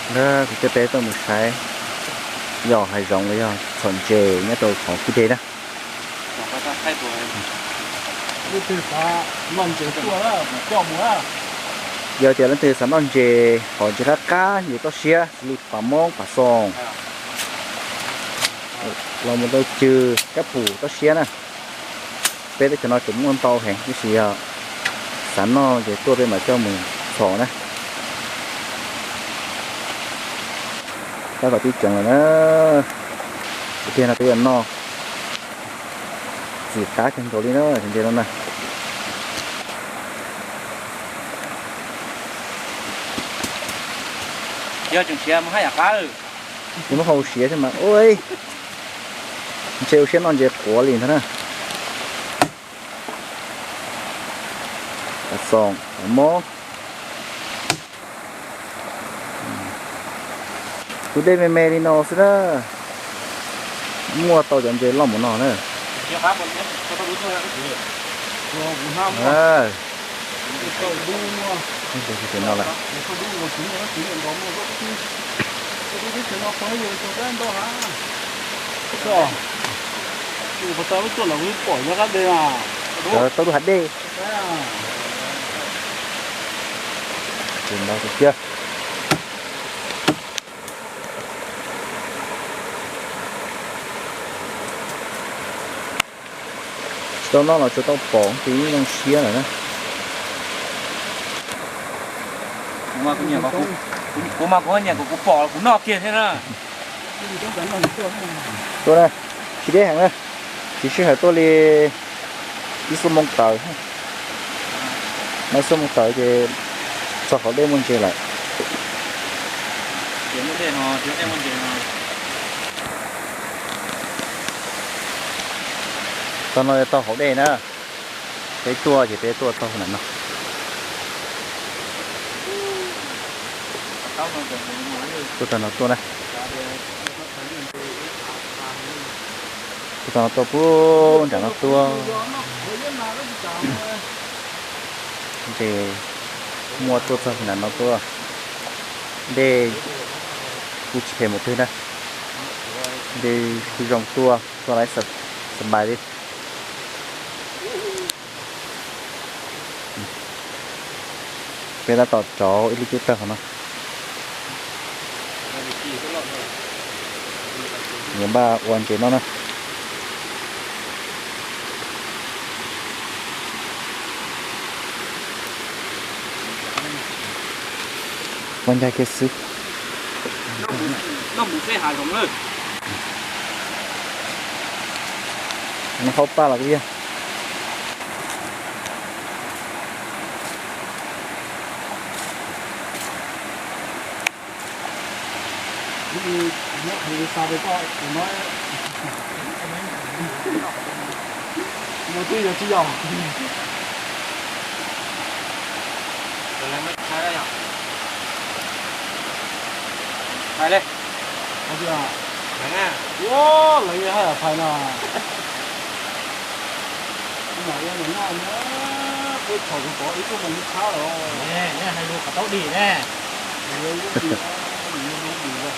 Kuv coj peb tuaj mus saib yog hav zoov los yog txhom ntses nyob rau qhov kwj deg na. Yog tias leej twg xav noj ntses hov ntses qab qab ntses toj siab xws li pas moob pas xoom los mus rau cw kab pum toj siab na, peb teb chaws no tseem muaj ntau heev, tab sis yog xav noj ces tuaj peb mam coj mus txhom na. Tab tom tib tseev lawm na, tiag no peb yuav noj txim qab kawg nkaus li na cov ntses no na. Yog tseem siav mus haj yam qab. Ces muab hau siav thiab mas ua ntshe ua siab noj ntses quav li ntag na. Pas xoom pas moob. Tus dej me me li no xwb na, muaj tau cov ntses loj mus no na. No lawm. Tau lub hav dej. Ces no kiag. Tsis tau noj los tsuas tau pom ces yeej zoo siab lawm na. Kuv mas kuv nyiam kom kuv pom los kuv noj kiag thiab na. Tuaj na, tsis deb heev na, tsis sij hawm tuaj li ib xuab moos tawm. Ib xuab moos tawm ces txog qhov dej muaj ntses lawm. Tog no yog tog hauv dej na, peb tuaj ces peb tuaj tog ntawm no. Tuaj tog no tuaj na. Tuaj tog no tuaj pub nram no tuaj. Ces muaj tuaj txog nram no tuaj. Dej kuj tsis phem mus twg na. Dej kuj zoo tuaj, tuaj lawm xab npais li. Peb tab tom rauv ib lub cub tawg qhov no. Yuav npaj ua ntses noj na. Ua ncaj kiag xwb. Noj mus xeb hav zoov lawm. Noj qhaub paj los kuj yog. Mus twb yog tsis yog. Hais li. Ua, lawv haj yam phais no. Kuv mam li mus noj na, peb thaum kuv pom ib tug mas nws tshab los. Neb hais lus kom tau dim ne. Nws yuav lub dim, nws yuav lub dim lawm.